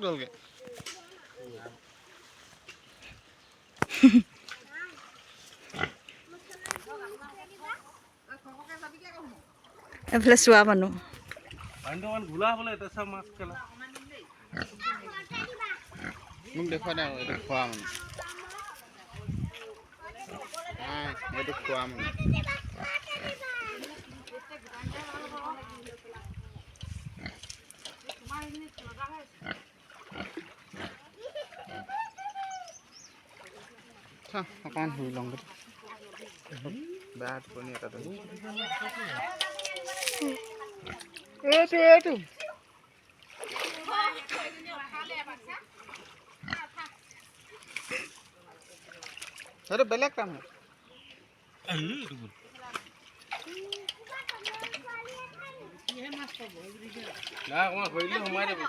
তোমালোকে। এইফালে চোৱা মানুহ। পানীটো অকণমান ঘোলা হ'বলৈ এতিয়া চব মাছ কেলা। মোক দেখুৱাই দে আকৌ, এইটো খোৱা মানুহ নাই, এইটো খোৱা মানুহ। চাওঁ, অকণমান শুই লওঁগৈ, বেয়া টোপনি এটা ধৰিছে। এইটো এইটো সেইটো বেলেগ তাৰমানে। এইটো গ'ল। নাই, অকণমান ধৰিলে সোমাই যাব।